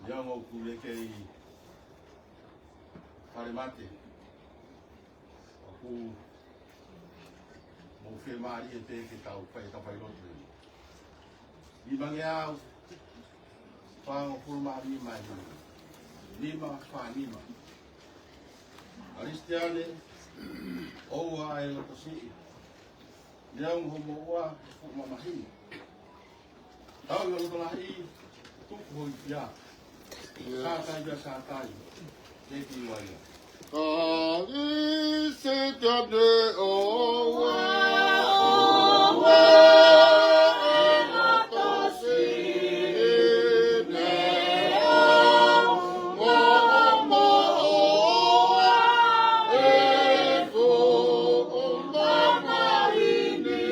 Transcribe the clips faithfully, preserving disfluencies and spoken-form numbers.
Ia ʻoku ou kei fale mate. ʻOku mou fiemālie pē ke tau fai, tau fai lotu. Nimangeau fāngofulu mā nima ʻi he nima fā nima. Kalisitiane, ʻoua ʻe loto siʻi. Neongo hoʻomou ʻi he fuʻu mamahi. Tau ʻi he loto lahi, tuku hoʻo hia. Sātai pea sātai, te ki uaia. Kalisitiane ʻoua, ʻoua ʻe loto siʻi, neongo hoʻomou ʻi he fuʻu mamahi ni.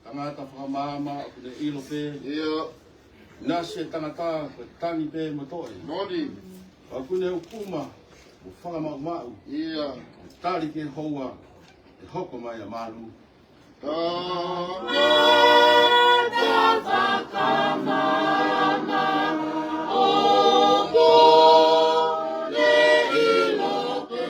Tangata fakamaama ʻoku ne ʻilo pē. ʻIo. ʻInasi e tangata ko e tangi pē mo toʻe. Moʻoni. ʻOku ne ʻukuma mo fakamaʻumaʻu. ʻIo. Tali ki he houa ʻe hoko mai ʻa Malu. Tangata fakamaama ʻoku ne ʻilo pē.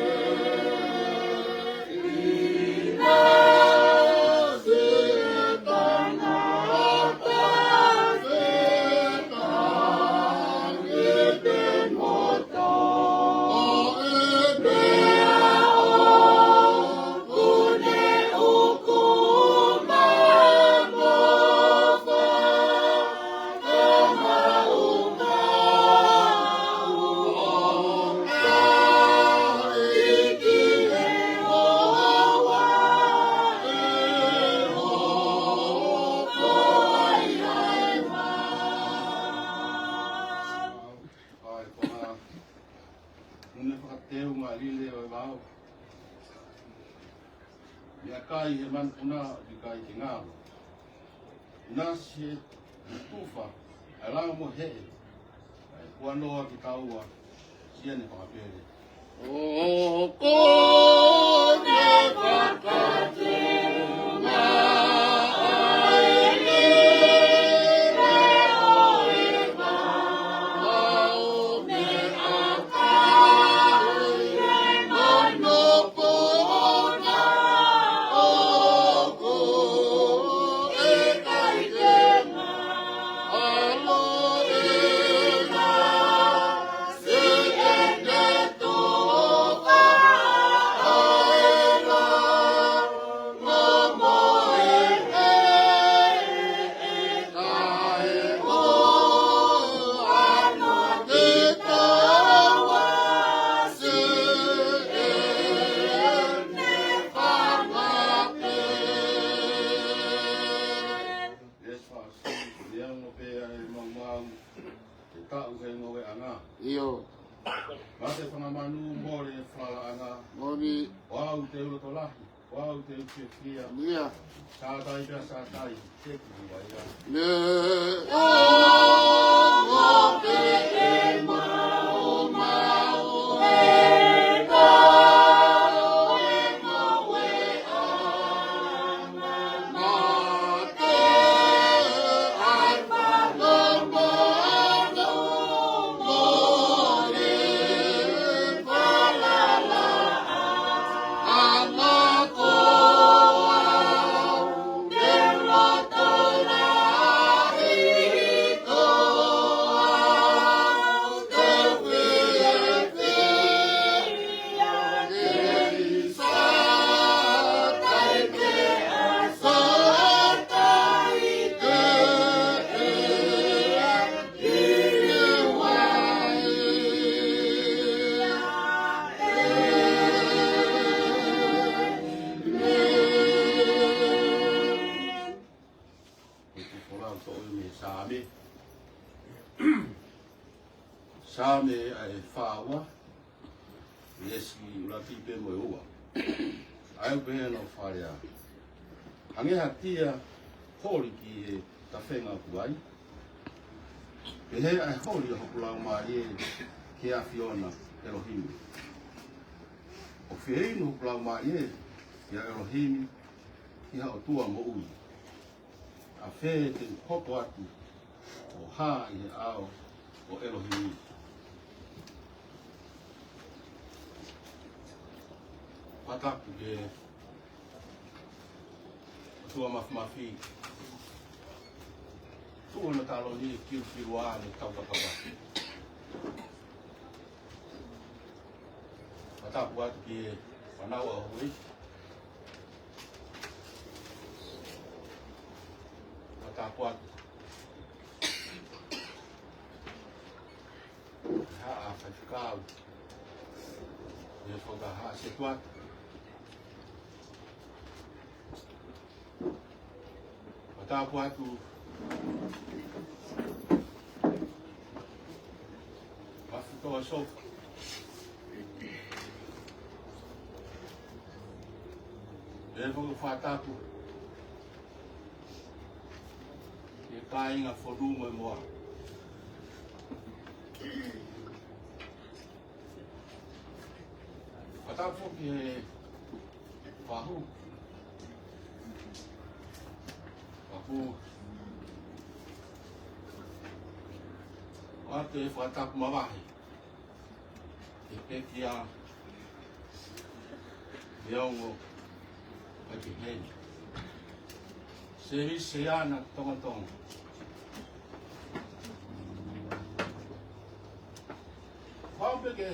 ʻA e konga, ʻoku ne fakateunga lile ʻo e vao. Meʻakai he manupuna ʻoku ʻikai ke ngalo. ʻInasi he tufa ʻa e lao mo e heʻe. ʻA e kuanoa ki taua, siʻene fakapele. ʻOku ne fakateunga ʻa e lile ʻo e vao. Yes, Pastor. Neongo pē ʻa e maumau ke taʻu he ngoueʻanga. ʻIo. Mate fanga manu, mole falalaʻanga. Moʻoni. ʻOku te u loto lahi, ʻoku te u fiefia. ʻIo. Sātai pea sātai, te ki uaia. Neongo pē ʻa e maumau, ʻa e ngoueʻanga. Ko e folau toʻo mei he Saame. Saame ʻa e fā ua. Iesi ʻuluaki pē mo e ua. ʻA ia ʻoku pehē hono fakalea: Hangē ha tia holi ki he tafenga ʻoku ai, pehē ʻa e holi ʻa hoku laumālie ki he ʻAfiona ʻElohimi. ʻOku fie inu hoku laumālie kia ʻElohimi, ki ha ʻOtua moʻui. ʻAfē te u hoko atu ʻo hā ʻi he ʻao ʻo ʻElohimi? Fakatapu ki he ʻOtua Mafimafi, tuʻu hono taloni, kilukilu ā mo taukakapa. Fakatapu atu ki he fānau ʻa houʻeiki. Fakatapu atu ki he haʻa faifekau, ki he fakahaʻa setuata. Fakatapu atu Mafutoa Sofa. Pea fakatapu ki he kāinga Fonumoemoa. Fakatapu ki he fahu. Fahu. ʻOatu e fakatapu mavahe ki he pekia, ki he ongo, ʻa e ki heni. Sēvisi ʻa e ʻAna Tongatonga. Fau pē ke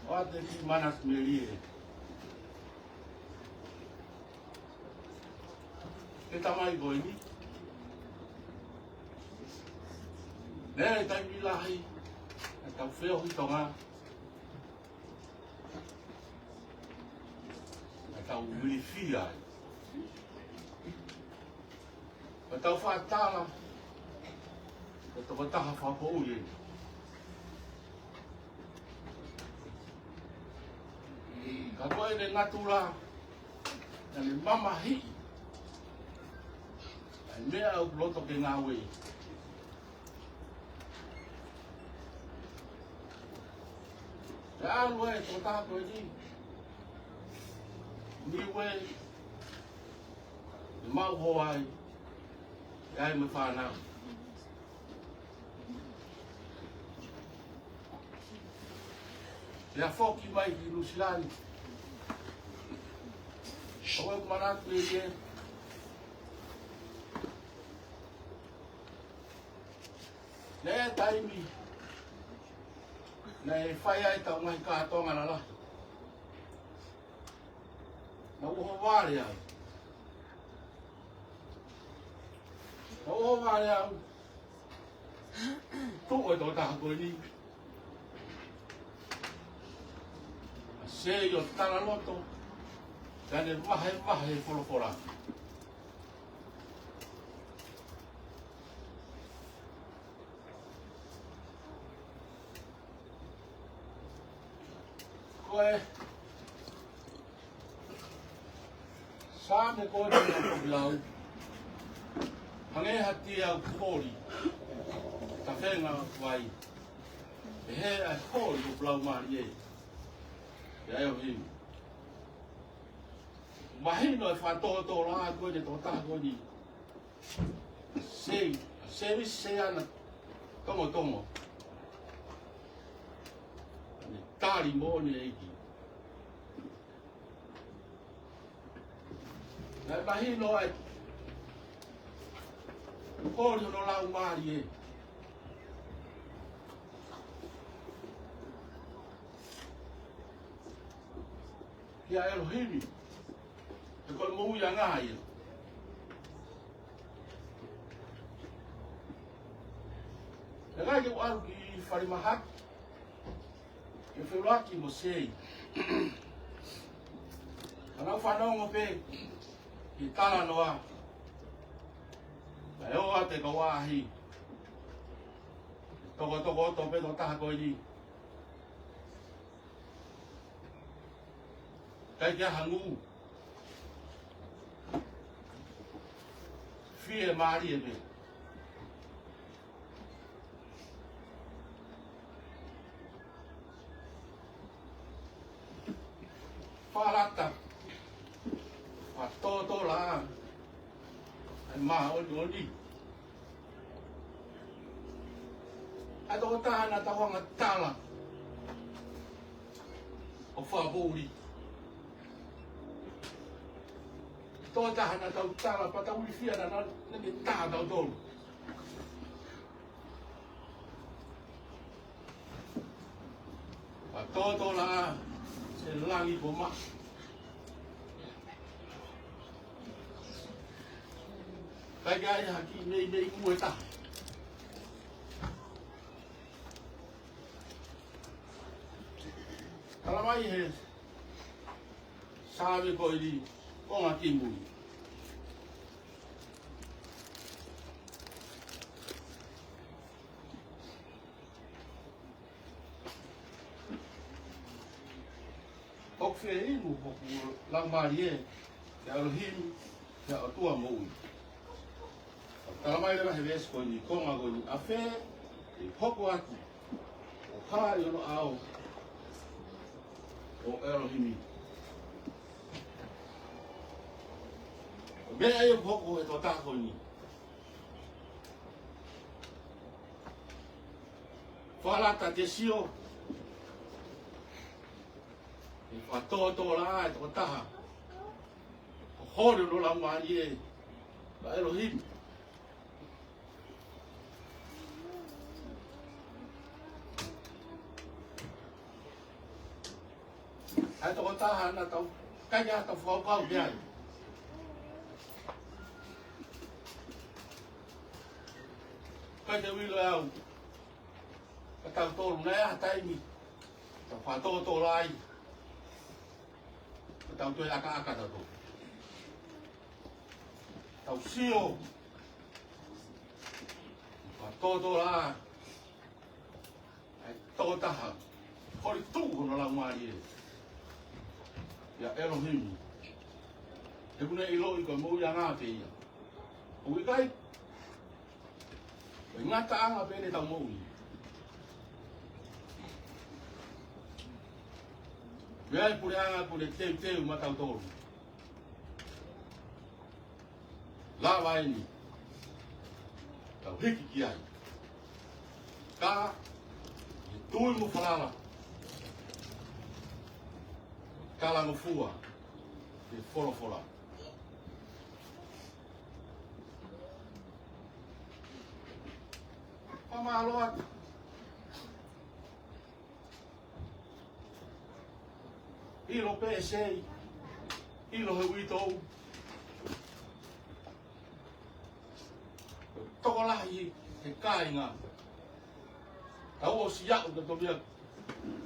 ʻoatu e kiʻi manatu melie ki he tamai ko eni. Naʻe taimi lahi ʻa e tau feohi Tonga, ʻa e tau vilifia ai, ʻa e tau fakatala ʻa e tokotaha fakapoʻuli eni. Ka ko ʻene natula, naʻa ne mamahiʻi ʻa e meʻa ʻoku loto ke ngāue. Pea ʻalu e tokotaha ko eni Niue, ʻi Maʻu Hoa ai, ʻi ai mo e fānau. Pea foki mai ki Nuʻusila ni. ʻOku ou manatu ʻe ia, naʻe taimi naʻe fai ai ʻetau ngaahi kātoanga lalahi. Naʻa ku ʻohovale au. Naʻa ku ʻohovale au. Tuʻu e tokotaha ko eni, ʻa Sei ʻo talaloto, ka ne vahevahe folofola. Ko e Saame ko eni naʻe toki lau: Hangē ha tia ʻoku holi ki he tafenga ʻoku ai, pehē ʻa e holi ʻo hoku laumālie kia ʻElohimi. Mahino e fakatōtōlaʻā ko eni e tokotaha ko eni. Sei, Sēvisi ʻa e ʻAna Tongatonga. Ne tali moʻoni e ʻEiki. Naʻe mahino e holi hono laumālie kia ʻElohimi. He ko e moʻuiʻanga ia. Pea naʻe ke u ʻalu ki falemahaki ke feʻiloaki mo Sei. Ka naʻa ku fanongo pē ki he talanoa. Naʻe ō atu e kau ʻaʻahi, tokotokoto pē tokotaha ko eni. ʻIkai ke ʻi ai ha ngū. Fiemālie pē. Fakalata. Fakatōtōlaʻa ʻa e māʻoniʻoni. ʻA e tokotaha naʻa tau hanga ʻo tala ʻo fakapoʻuli. Tokotaha naʻa tau tala pea tau ilifia naʻa, naʻa ne tā tautolu. Fakatōtōlaʻa ʻa e langi ko Maʻa. ʻIkai ke ʻi ai ha kiʻi meimei ngū ʻe taha. Talamai he Saame ko eni, konga kimui. ʻOku fie inu hoku laumālie kia ʻElohimi, kia ʻOtua moʻui. Talamai leva he veesi ko eni, konga ko eni, ʻa fē ʻe hoko atu ʻo hā ʻi hono ʻao ʻo ʻElohimi. Ko e meʻa ia ʻoku hoko he tokotaha ko eni. Fakalata ke sio, ʻe fakatōtōlaʻa e tokotaha ʻoku holi hono laumālie kia ʻElohimi. ʻA e tokotaha naʻa tau, ʻikai ke tau fakakaukau ki ai. ʻIkai te u ʻilo ʻe au ka tautolu naʻe ʻi ai ha taimi tau fakatōtōlaʻa ai. Ka tau toe ʻakaʻaka tautolu. Tau sio. Fakatōtōlaʻa ʻa e tokotaha holi tuʻu hono laumālie kia ʻElohimi. He ʻoku ne ʻiloʻi ko e moʻuiʻanga pē ia. ʻOku ʻikai, ko e ngataʻanga pē ʻene tau moʻui. Meʻa ʻi he puleʻanga ʻoku ne teuteu maʻatautolu. Lava eni tau hiki ki ai. Ka, ʻi he tui mo e falala, talangofua ki he folofola. Fakamālō atu. ʻIlo pē ʻe sei, ʻilo he uitou. Tokolahi he kāinga. Tau ʻosi aʻu ki he tobia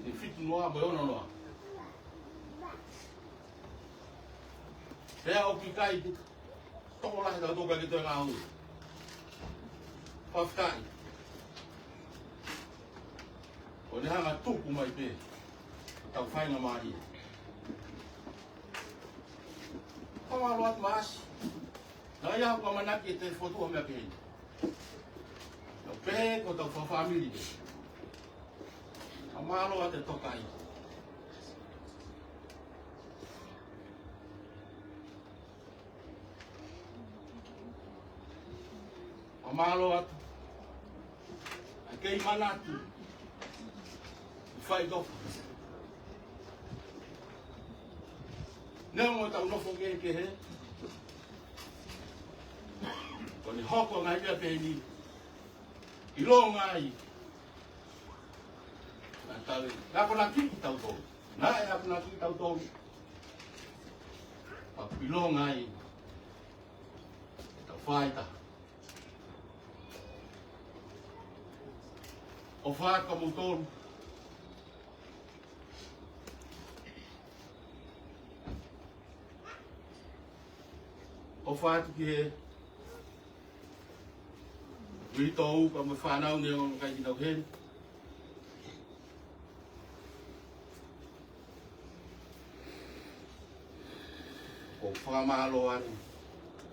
ke fitu noa mo e ono noa. Pea ʻoku ʻikai ke tokolahi tautolu ka ke toe ngāue. Fakafetaʻi. ʻO ne hanga tuku mai pē ʻetau faingamālie. Fakamālō atu Maʻasi. Naʻe ʻi ai haʻaku ʻamanaki ʻe toe fokotuʻu ha meʻa pehē ni. Naʻe pehē ko hotau fakafāmili pē. Fakamālō atu e tokaʻi. Fakamālō atu ʻa e kei manatu ʻi faʻitoka. Neongo ʻetau nofo kehekehe, ko ʻene hoko e ngaahi meʻa pehē ni, ʻilonga ai naʻe tau, naʻe akonaki kitautolu. Naʻe akonaki kitautolu. Pea ʻoku ʻilonga ai ʻetau fāitaha. ʻOfa atu kia moutolu. ʻOfa atu ki he uitou pea mo e fānau neongo ʻoku ʻikai ke nau ʻi heni. ʻOku fakamālō atu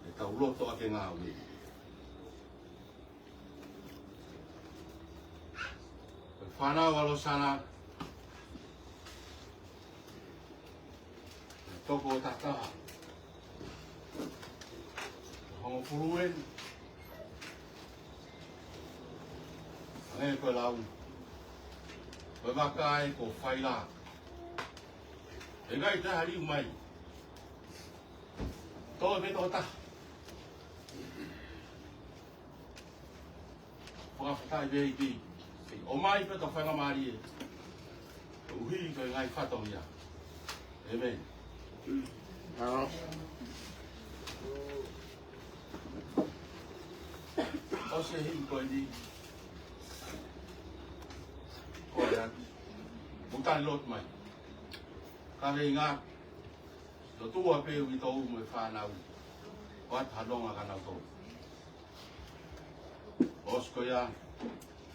ʻetau loto ʻa e ngāue. Ko e fānau ʻa Losana, toko taha taha. Hongofulu eni. Hangē ko e lau. Ko e vakai ko faila. ʻE ngai taha liu mai. Tō e meʻa toko taha. Fakafetaʻi pē ʻEiki. ʻOmai pē ka faingamālie. Koeʻuhi ko e ngaahi fatongia. ʻĒmeni. ʻOsi e himi ko eni. Ko ia. Mutali lotu mai. Ka veinga. Lotua pē ʻi tō mo e fānau. ʻOatu ha nonga kia nautolu. ʻOsi ko ia,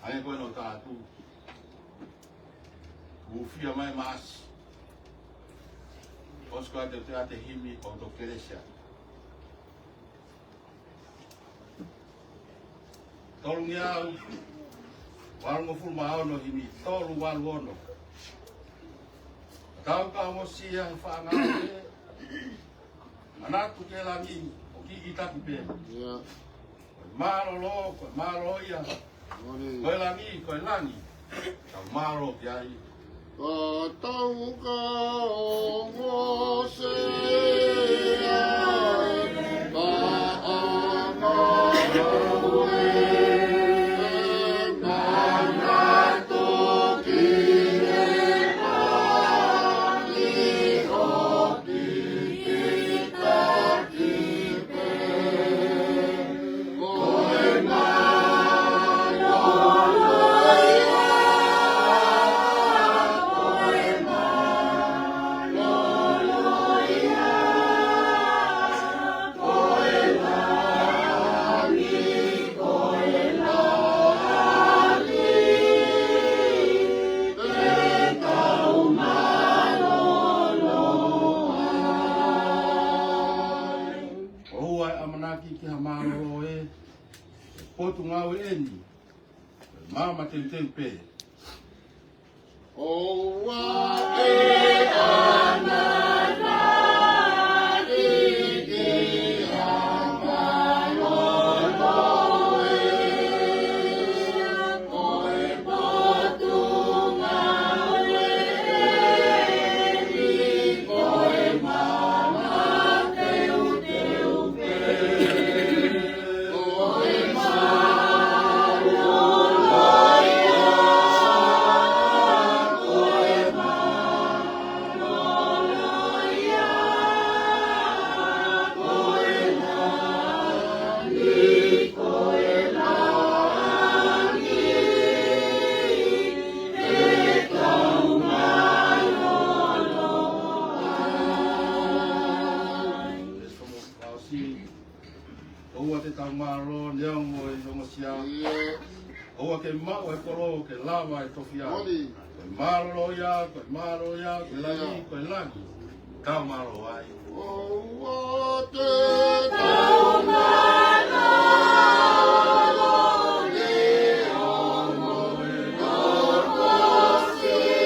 hangē ko ʻenau tala atu. Hūfia mai Maʻasi. ʻOsi ko ia te u toe ʻai e himi ʻo tō kelesi. Tolungeau valungofulu mā ono, himi tolu valu ono. Tau ka mo sia he fanga e manatu ki he langi ʻo kiʻi taki pē. Ia. Ko e mālōlō, ko e mālō ia. Moʻoni. Ko e langi, ko e langi. Tau mālō ki ai. Ka tau ka o mo sia, ka ʻanga ue, manatu ki he langi ʻo ʻOua ʻe ʻamanaki ki ha mālōlō ē, Potungāue eni, māmā teuteu pē. ʻOua ʻe ʻamanaki ki ha mālōlō ē, ko e Potungāue eni, ko e māmā teuteu pē. ʻOua te tau mālō, neongo e ongosia. ʻOua ke maʻu e kolo ke lava e tofiʻa. Moʻoni. Ko e mālōlō ia, ko e mālōlō ia, ko e langi, ko e langi. Tau mālō ai. ʻOua te tau mālōlō, neongo e ongosia.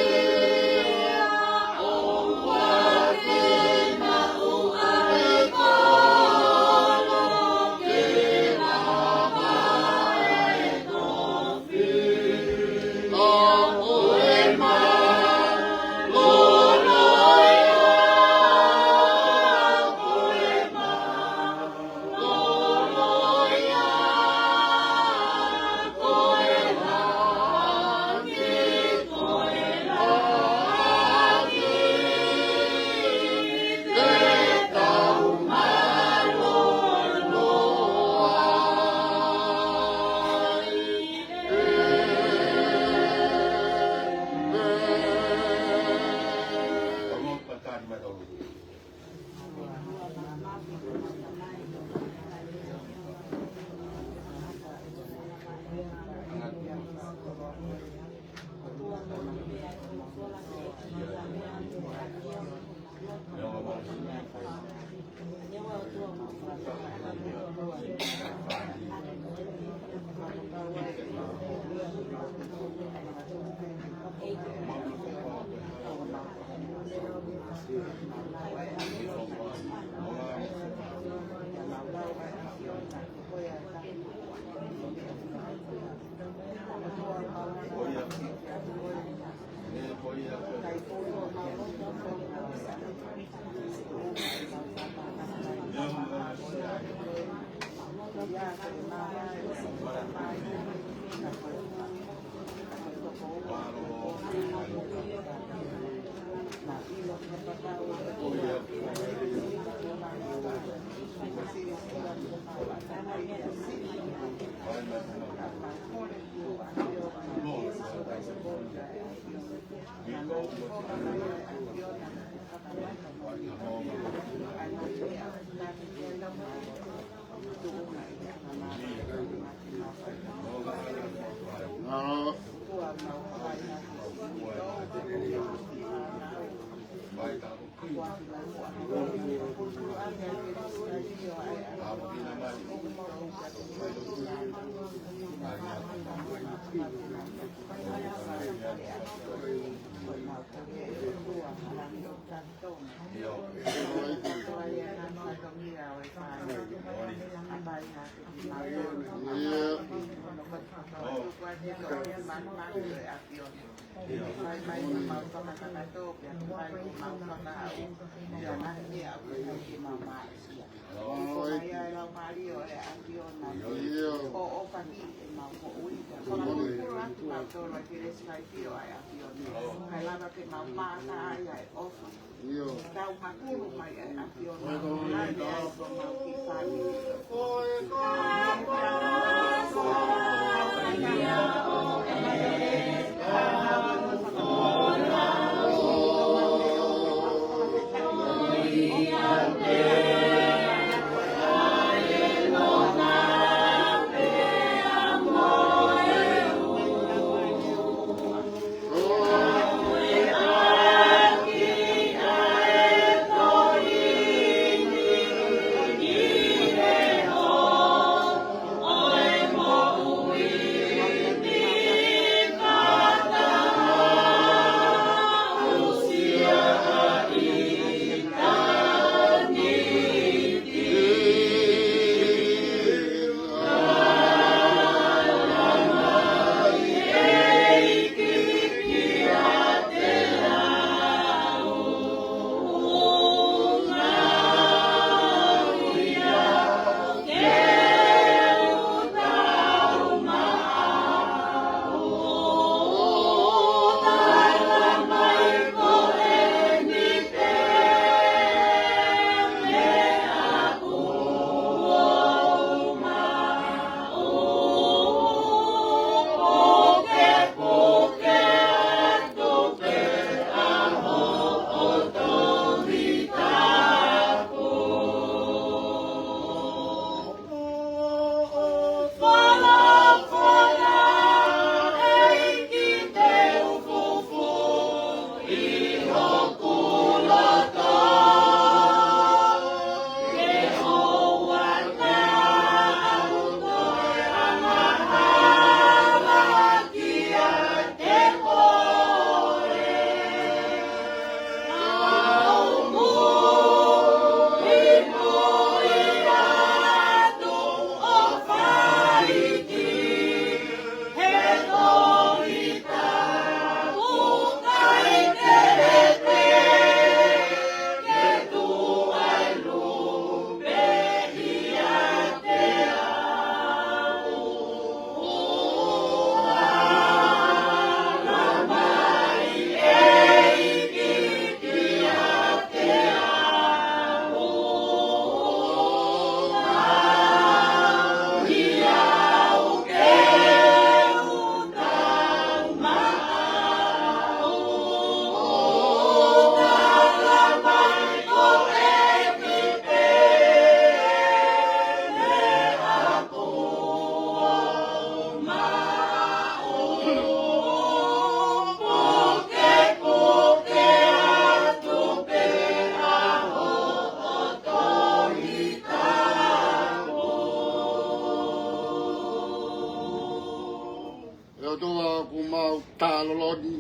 ʻE ʻOtua, ʻoku mau tala loloto ʻi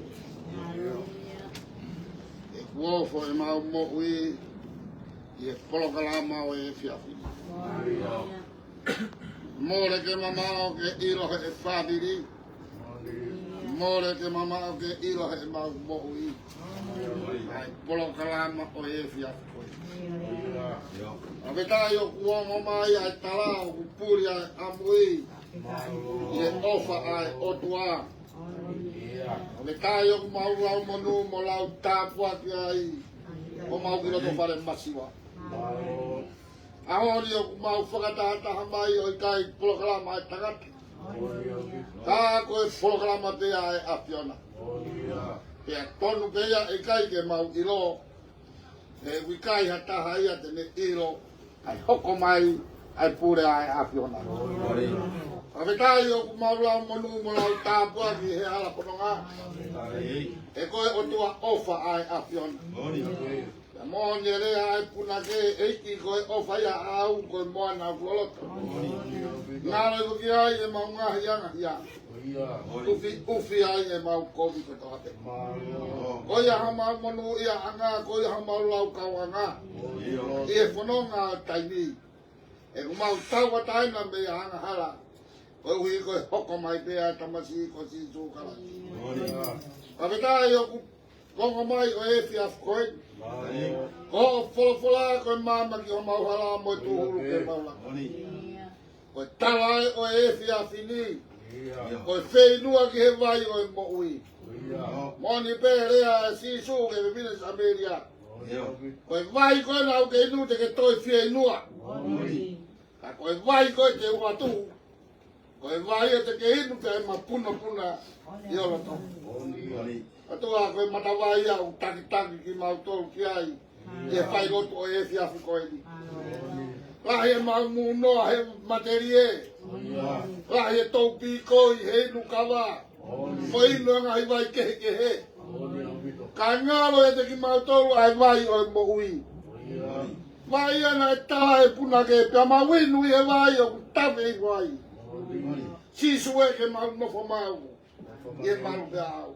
he kuo foʻi ʻemau moʻui ʻi he polokalama ʻo e efiafi ni. Mole ke mamaʻo ke ʻilo ʻe he fāmili. Mole ke mamaʻo ke ʻilo ʻe heʻemau moʻui ʻa e polokalama ʻo e efiafi ko eni. ʻOku tau ʻi ʻoku ongo mai ʻa e tala ʻoku puli ʻa e ʻamui ʻi he ʻofa ʻa e ʻOtua. ʻOku tau ʻi ʻoku mau lau monū mo lau tāpuaki ai Ko mau ki loto fale masiva. ʻAho ni ʻoku mau fakatahataha mai ʻo ʻikai polokalama ʻa e tangata, ka ko e polokalama pē ʻa e ʻAfiona. Pea tonu pē ia, ʻikai ke mau ʻilo, he ʻoku ʻikai ha taha ia te ne ʻilo ʻa e hoko mai ʻa e pule ʻa e ʻAfiona. Fakafetaʻi ʻoku mau lau monū mo lau tāpuaki he hala pononga. He ko e ʻOtua ʻofa ʻa e ʻAfiona. Pea moʻoni e lea ʻa e punake, ʻEiki, ko e ʻofa ia ʻaʻau ko e moana ʻoku loloto. Ngalo ʻi ko ki ai ʻemau ngaahi angahia. ʻUfiʻufi ai ʻemau kovi kotoa pē. Ko ia ha mau monūʻiaʻanga, ko ia ha mau laukauʻanga ʻi he fononga ʻo e taimi. ʻOku mau tauʻatāina mei he angahala, koeʻuhi ko e hoko mai pē ʻa e Tamasiʻi ko Sīsū Kalaisi. Fakafetaʻi ʻoku ongo mai ʻo e efiafi ko eni. Ko hoʻo folofola ko e maama ki homau hala mo e tūhulu ki homau laka. Ko e tala ē ʻo e efiafi ni, ko e feinua ki he vai ʻo e moʻui. Moʻoni pē lea ʻa Sīsū ki he fefine Samēlia. Ko e vai ko ē naʻa ke inu te ke toe fieinua. Ka ko e vai ko ē te u ʻoatu, ko e vai ē te ke inu pea ʻe mapunopuna ʻi ho loto. ʻOtua, ko e matavai ia ʻoku takitaki kimautolu ki ai ʻi he failotu ʻo e efiafi ko eni. Lahi ʻemau mūnoa he matelie. Lahi e toupīkoi he inu kava mo e inu ʻa e ngaahi vai kehekehe. Ka ngalo ʻiate kimautolu ʻa e vai ʻo e moʻui. Vai ia naʻe tala ʻe he punake, pea mau inu ʻi he vai ʻoku tafe ʻi ai. Sīsū ē, ke mau nofo maʻau ʻi he malu pea ʻaʻau.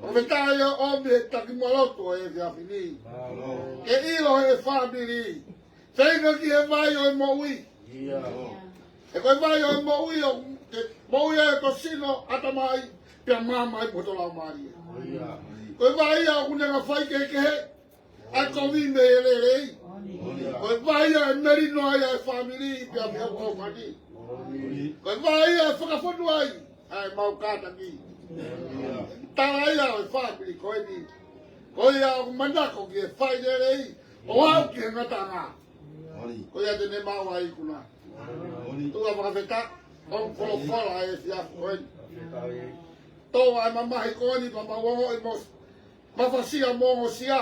Fakafetaʻi ʻoku ʻomi he takimuʻa lotu ʻo e efiafi ni ke ʻilo ʻe he fāmili, feinga ki he vai ʻo e moʻui. He ko e vai ʻo e moʻui ʻoku ke moʻui ai ho sino, ʻatamai, pea maama ai mo hoto laumālie. Ko e vai ia ʻoku ne ngaahi fai kehekehe ʻa e kovi mei he lelei. Ko e vai ia ʻe melino ai ʻa e fāmili pea mei he ʻaho ni. Ko e vai ia ʻe fakafonu ai ʻa ʻemau kātaki. Tala ia ʻo e fāmili ko eni, ko ia ʻoku manako ki he fai lelei ʻo aʻu ki he ngataʻanga, ko ia te ne maʻu ʻa e ikuna. ʻOtua, fakafetaʻi hoʻo folofola ʻa e efiafi ko eni. Tō ʻa e mamahi ko eni pea mau ongoʻi mo mafasia mo ongosia.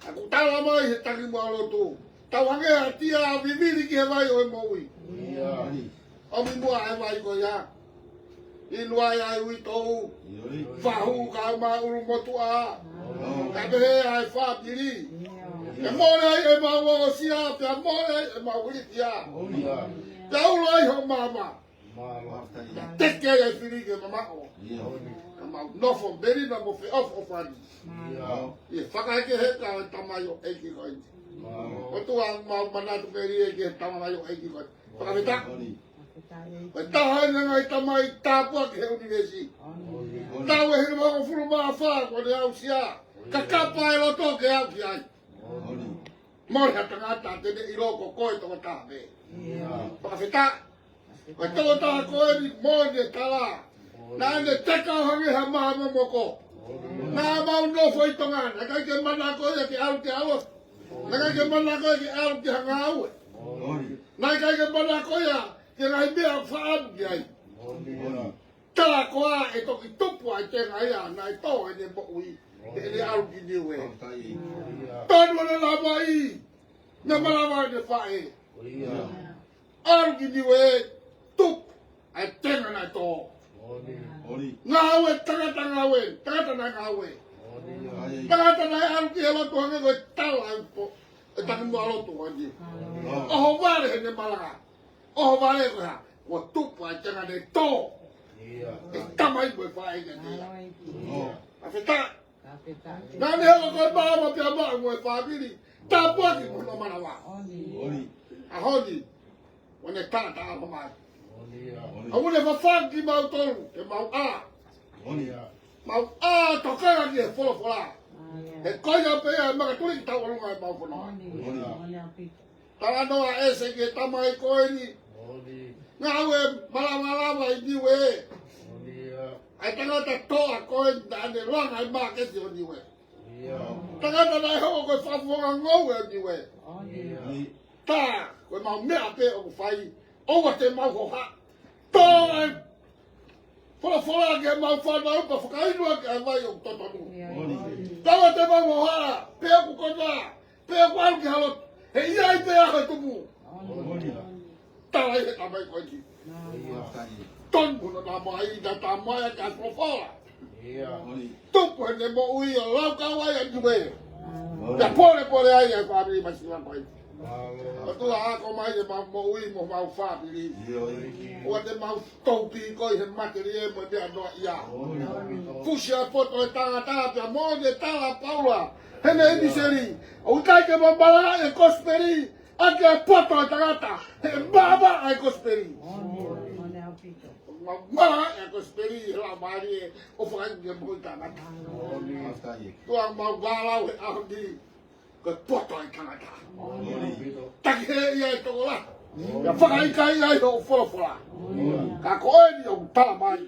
ʻOku tala mai he takimuʻa lotu, tau hangē ha tia vivili ki he vai ʻo e moʻui. ʻOmi muʻa ʻa e vai ko ia, inu ai ʻa e uitou, fahu, kaeʻumaʻā ʻulu motuʻa. Kae pehē ʻa e fāmili, ke mole ai ʻemau ongosia, pea mole ai ʻemau ilifia. Pea ulo ai ho maama, pea teke ai ʻa e fili ke mamaʻo. Ka mau nofo melino mo feʻofoʻofani ʻi he fakahekeheka ʻo e tamaioʻeiki ko eni. ʻOtua, mau manatu melie ki he tamaioʻeiki ko eni. Fakafetaʻi. Ko e taha eni e ngaahi tamai tāpuaki he ʻunivēsi. Taʻu ʻe hivangofulu mā fā kuo ne aʻusia, ka kapa e loto ke aʻu ki ai. Mole ha tangata te ne ʻilo ko koe tokotaha pē. Fakafetaʻi. Ko e tokotaha ko eni, moʻoni e tala, naʻa ne teka ʻo hangē ha maama moko. Naʻa mau nofo ʻi Tonga, naʻe ʻikai ke manako ia ke ʻalu ki he ʻAlo-, naʻe ʻikai ke manako ia ke ʻalu ki ha ngāue. Naʻe ʻikai ke manako ia ki he ngaahi meʻa ʻoku faʻa aʻu ki ai. Tā koā ʻe toki tupu ʻa e tenga ia naʻe tō ʻene moʻui, ʻene ʻalu ki Niuē. Tonu ʻene lavaʻi, naʻe malava ʻene faʻē. ʻAlu ki Niuē, tupu ʻa e tenga naʻe tō. Ngāue, tangata ngāue, tangata naʻe ngāue. Tangata naʻe ʻalu ki he lotu hangē ko e tala ʻa e po-, e takimuʻa lotu ko eni. ʻOhovale heʻene malanga. ʻOhovale ko e hā? Kuo tupu ʻa e tenga naʻe tō ʻe tamai mo e faʻē kiate ia. Fakafetaʻi. Naʻa ne hoko ko e maama pea maʻu mo e fāmili. Tāpuaki mo hono manava. ʻAho ni, ʻoku ne taʻataʻa mai. ʻOku ne fafanga kimautolu ke mau ʻā. Mau ʻā tokanga ki he folofola. He ko ia pē ia ʻe makatuliki tauʻolunga ʻemau fononga. Talanoa ʻa ʻEse ki he tamai ko eni. Ngāue malamalama ʻi Niuē. ʻA e tangata toʻa ko eni naʻa ne langa e māketi ʻo Niuē. Tangata naʻe hoko ko e fakafofonga ngoue ʻo Niue. Tā, ko e mau meʻa pē ʻoku fai, ʻoua te mau hohaʻa. Tō e folofola ke mau fānau pea fakainu ʻaki ʻa e vai ʻoku totonu. ʻOua te mau hohaʻa, pe ʻoku konā, pe ʻoku ʻalu ki ha lotu. He ʻe ʻi ai pē ʻa e tupu. Tala ʻe he tamai ko eni. Tonu hono talamai, naʻe talamai ʻaki ʻa e folofola. Tupu ʻene moʻui ʻo laukau ai ʻa Niue. Pea polepole ai ʻa e fāmili masiva ko eni. ʻOtua, ako mai ʻemau moʻui mo homau fāmili. ʻOua te mau toupīkoi he matelie mo e meʻa noaʻia. Fusi ʻa e poto ʻo e tangata pea mo ʻene tala ʻa Paula heʻene ʻipiseli. ʻOku ʻikai ke mau malaʻe ʻa e kosipeli ʻaki ʻa e poto ʻo e tangata, he maʻamaʻa ʻa e kosipeli. Mau malaʻe ʻa e kosipeli he laumālie ʻo fakaʻinge mo e tangata. ʻOtua, mau valau he ʻaho ni ko e poto ʻo e tangata. Taki hē ia ʻe tokolahi. Pea fakaʻikaiʻi ai hoʻo folofola. Ka ko eni ʻoku talamai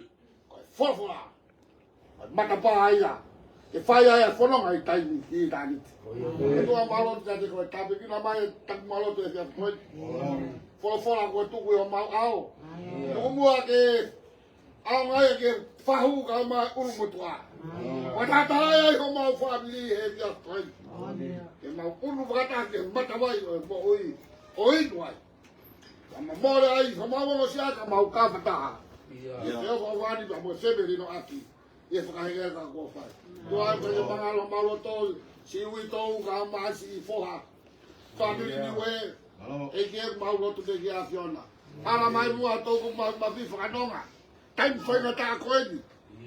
ko e folofola, ko e matapā ia ke fai ai ʻa e fononga ʻi taimi, ʻi ʻitāniti. ʻOtua, mau lotu kiate koe, tāpuekina mai ʻetau mau lotu he efiafi ko eni. Folofola kuo tuku ʻi homau ʻao. Tuku muʻa ke ʻaonga ia ke fahu kae ʻumaʻā e ʻulumotuʻa. Fakataha ai homau fāmili he efiafi ko eni. Ke mau ʻunu fakataha ki he matavai ʻo e moʻui ʻo inu ai. Ka mau mole ai homau ongosia ka mau kau fakataha. Ke ʻofa ʻi he fāmili pea mo e fāmili ʻo ʻaki ʻi he fakaheka kuo fai. ʻOtua, ʻoku mau mālō, mālō ʻetau siʻi uitou kae ʻumaʻā siʻi foha. Fāmili Niue, ʻEiki, ʻoku mau lotu pē ki he ʻAfiona. Ala mai muʻa ʻetau ko mau mafi fakanonga. Taimi faingataʻa ko eni.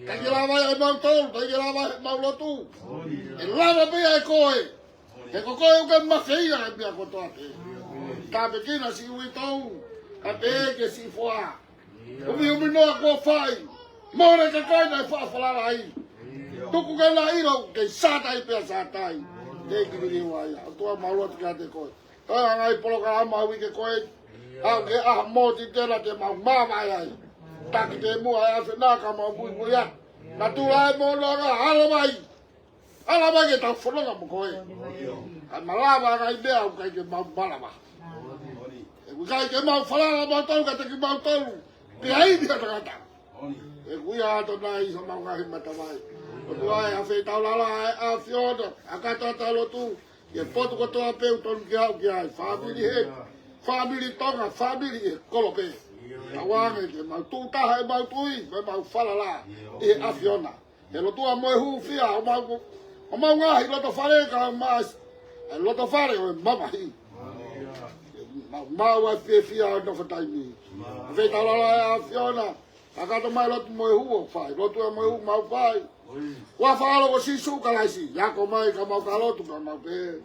ʻIkai ke lava ia ʻe mautolu, ʻikai ke lava ʻe mau lotu. ʻE lava pē ia ʻe koe. He ko koe ʻoku ke mafeia ʻa e meʻa kotoa pē. Tāpuekina siʻi uitou, kae pehē ki he siʻi foha. Umi umi noa kuo fai. Mole ke kai naʻe faʻa falala ai. Tuku ke na ʻilo ke sātai pea sātai. Te ki liliu ai. ʻOtua, mau lotu kiate koe. Toe ʻange ʻa e polokalama ʻo e uike ko eni. ʻAu ke ʻaho mōtitela te mau māvae ai. Taki pē muʻa ʻa e ʻAfiona ka mau muimui ai. Natula e mo loga, ʻalu mai. ʻAlu mai ke tau fononga mo koe. Kae malava ʻa e ngaahi meʻa ʻoku ʻikai ke mau malava. ʻOku ʻikai ke mau falala mautolu kiate kimautolu. Pea ʻi he tangata. ʻOku ʻi ai ʻa e ʻAfiona ʻi homau ngaahi matavai. ʻOtua ē, ʻa e feitaulala ʻa e ʻAfiona, ʻa e kātoa ʻetau lotu, ʻi he potu kotoa pē ʻoku tonu ke aʻu ki ai, fāmili he, fāmili Tonga, fāmili he kolope. Tauange ke mau tuʻu taha ʻemau tui, mo ʻemau falala ʻi he ʻAfiona. He lotua mo e hūfia, homau, homau ngaahi loto fale ka mas, ʻa e loto fale ʻo e mamahi. Mau, mau ʻa e fiefia ʻo e nofo taimi. Feitaulala ʻa e ʻAfiona, kakato mai lotu mo e hū ʻoku fai, lotu ʻa mo e hū mau fai. Ua falo ko Sīsū Kalaisi, ako mai ka mau ka lotu ka mau pē.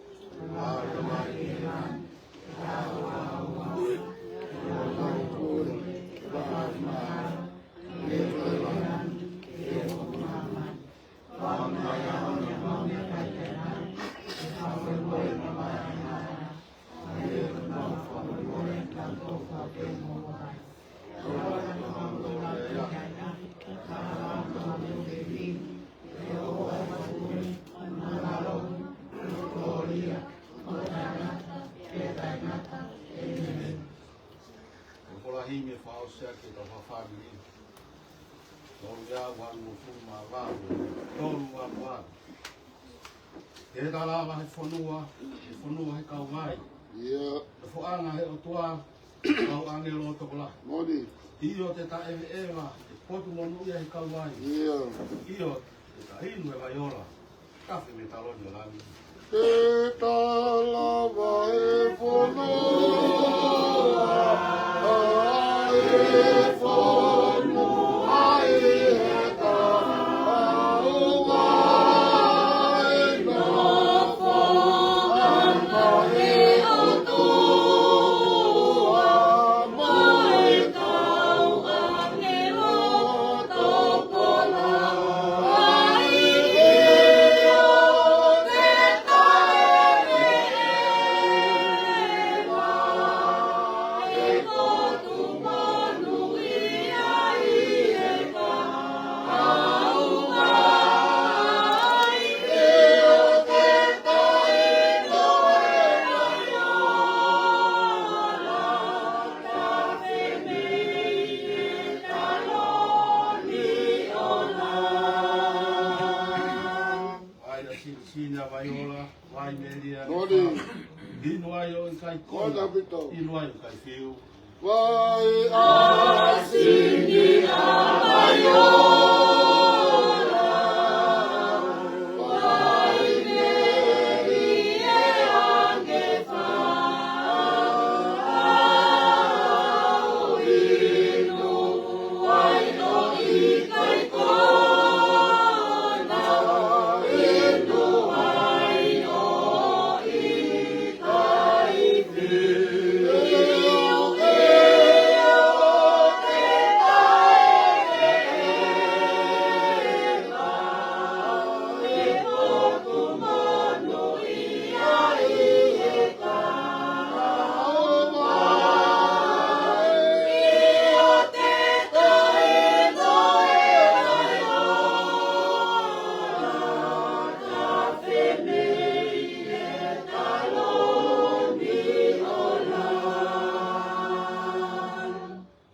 Ko e folofola himi ʻe fakaʻosi ʻaki ʻetau fāmili. Tolu ia, uangofulu mā valu, tolu ua ua. Ke ta lava he fonua, he fonua he kauvai. ʻIo. Nofoʻanga he ʻOtua, kau ʻāngelo tokolahi. Moʻoni. ʻIo, te ta ʻeveʻeva he potu monūʻia he kauvai. ʻIo. ʻIo, te ta inu he vai ola. Kafe me taloni o lami. Ke ta lava he fonua, he fonua ʻi he kauvai, nofoʻanga he ʻOtua, mo e kau ʻāngelo tokolahi. ʻIo, te ta ʻeveʻeva Ola, vai melia. Moni. Inu ai ʻo ʻikai kona. Kona pito. Inu ai ʻo ʻikai fiu. Vai ʻasi ni ʻApaiola. Vai melia ange fa. Inu ai ʻo ʻikai kona. Inu ai ʻo ʻikai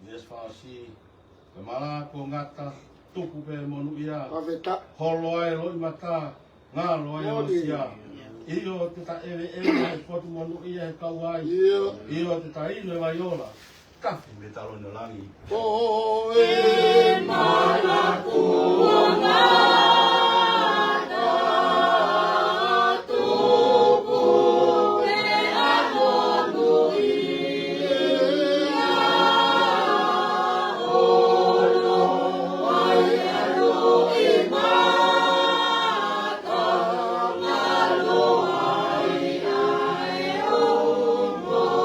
Yes, Fasi. Ko e malanga kuo ngata, tuku pē monūʻia. Paveta. Holo ai loʻimata, ngalo ai ʻosia. ʻIo te ta ʻeveʻeva he potu monūʻia he kau ai. ʻIo. ʻIo te ta inu e vai ola. Kafe me taloni ʻo langi. Ko e malanga kuo ngata, tuku pē ʻa monūʻia. Holo ai ʻa loʻimata, ngalo ai ʻa e ongosia.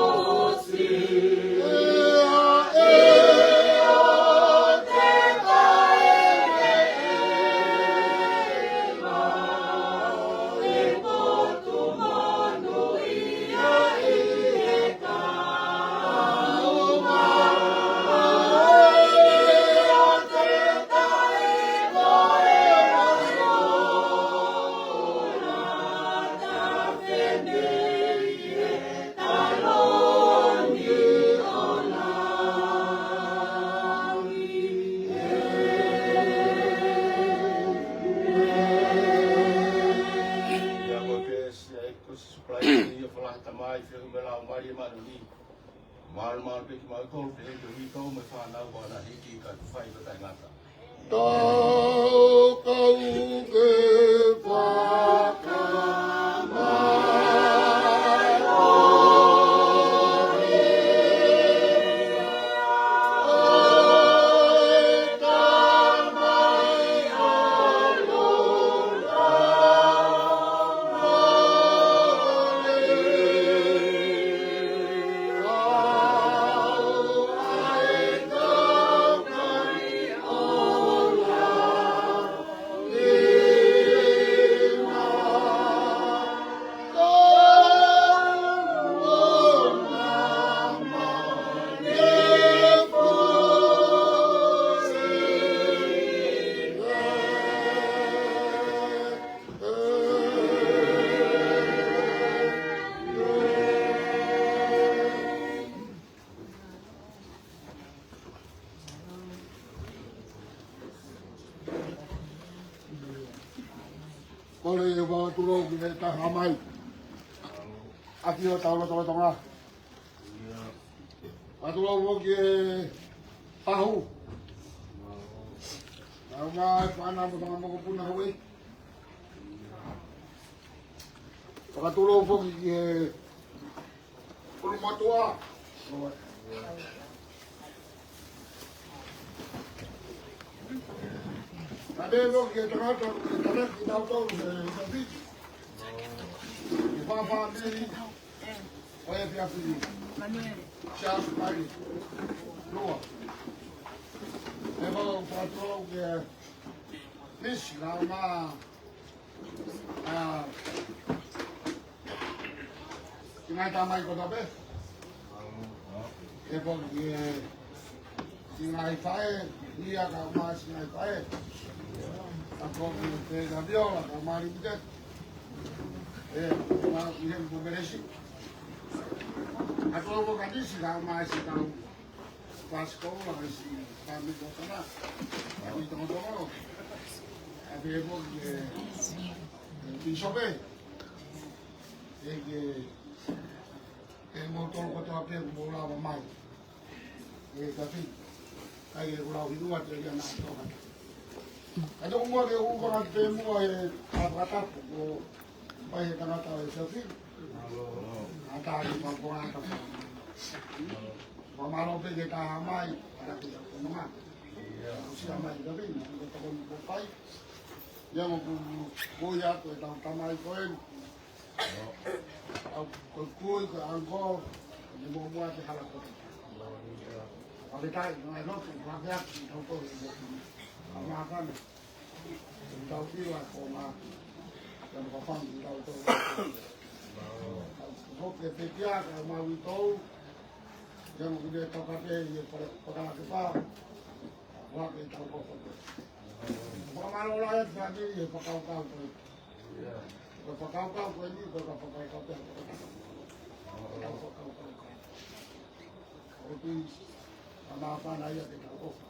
Ia ko e pēsi ʻa e ko Sīsū Kalaisi, ʻio falaha Tamai, feʻunga mo e Laumālie Māʻoniʻoni. Malu malu pē kimautolu, pehē ki he houʻeiki mo e fānau kuo na hiki kae tuku ai ʻo taʻengata. Tau kau ke fakamālō. Kole ʻe fakatulou ki he taha mai. ʻAfio tau lotolotonga. Fakatulou foki ki he pahu. Tau mai fana mo tanga mokopuna hoi. Fakatulou foki ki he ʻulumotuʻa. Kae pehē foki ki he tangata, ki he tangata, ki he tangata, ki he tangata, ki he fāmili ʻo e efiafi ni. Charles Pari. Lua. ʻE mau fakatulou ki he Miss Lama. ʻA, siʻi ngaahi tamai kotoa pē. ʻE foki ki he siʻi ngaahi faʻē, ia kae ʻumaʻā siʻi ngaahi faʻē. Ka foki ki he Saviola, kae ʻumaʻā Lipite. ʻE, ma ki he Pomeresi. Ka tolo foki Kanisi, kae ʻumaʻā siʻi tau Pasikola, siʻi fāmili ʻo Tana. Kae ʻumaʻā Tongotongo. ʻE pehē foki ki he, ʻe, Pīsope. ʻEiki, ʻe moutolu kotoa pē kuo mou lava mai. ʻE Tafi, ʻikai ke u lau hingoa, te u ʻai ʻa e toka. Ka toki muʻa ke u ʻoatu pē muʻa e fakatapu, ko e ʻai ʻe he tangata ʻo e Tafi. ʻA tā ki he fakapoonga. Fakamālō pē ki he tā mai, ʻa e ki he fononga. ʻOsi ʻa mai Tafi, ko e tokoni kuo fai. ʻIa mo ku, ko ia ko e tau tamai ko eni. Au, ko e kui, ko e uncle, ni mo mua te hala ko. Fakafetaʻi, no e lotu, fakafetaʻi, tau tau, ʻa māfana. Tau fiwa ko mā. Tau fafang, tau tau. Hope te kia, ka mau i tau. Ia mo kune toka te, ia paka, paka ke pa. Wa ke tau ko ko. Fakamālō lahi atu ki he fakakaukau ko ē. Ko e fakakaukau ko eni, ko e fakakaukau pē ko e fakakaukau. ʻOku ʻi ai ʻa e māfana ia ke tau ʻofa.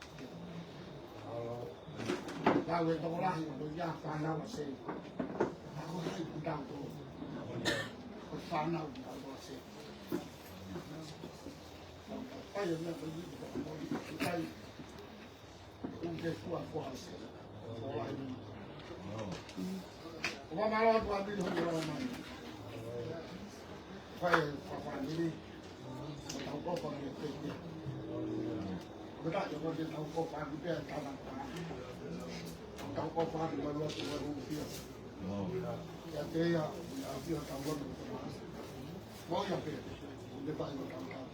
Tau e tokolahi, ko ia fānau ʻa Sēmisi. Ko hai ki tau tō. Ko fānau ki tau tō ʻa Sēmisi. Kai e meʻa ko eni, ko e kai. ʻUke fua fua ʻa Sēmisi. Ko lai. ʻOku mālō atu ʻa Pili hono lau mai. Fai e fafāmili. Tau kofa ki he pekia. Ko e taʻe ko e tau kofa ki pea tana. Tau kofa ki malu atu malu pia. Ia te ia, ia pia tau kofa. Mo ia pē. Ne fai mo tau tau.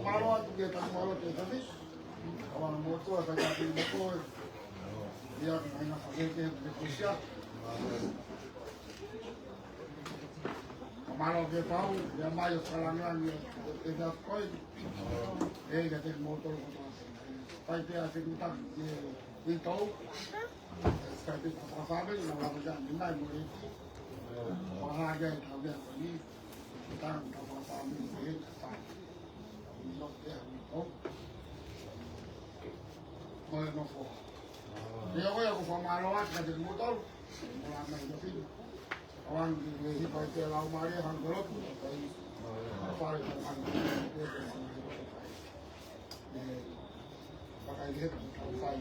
Mālō atu ki he tau mālō te Tafi. Kawana motua, tautapa mo koe. Ia, mai na fakeke, me kusia. Mālō ke pau, ia mai o fakalāngilangi, e te koe. E ia te moutolu kotoa. Fai pē ʻa e fekutaki, e, i tau. Fai pē ʻa e fakafāmili, na lava ia, ni mai mo e. Fakahā ia e tau meʻa ko eni. Tau, tau fakafāmili, e, tau. Ni lo te, ni tau. Mo e nofo. Ia ko ia ko e fakamālō atu kiate kimoutolu. Mo la mai no fino. Awan ki he hipa i te lau mare han kolopu. Fale ko han. E, fakaile he kau fai.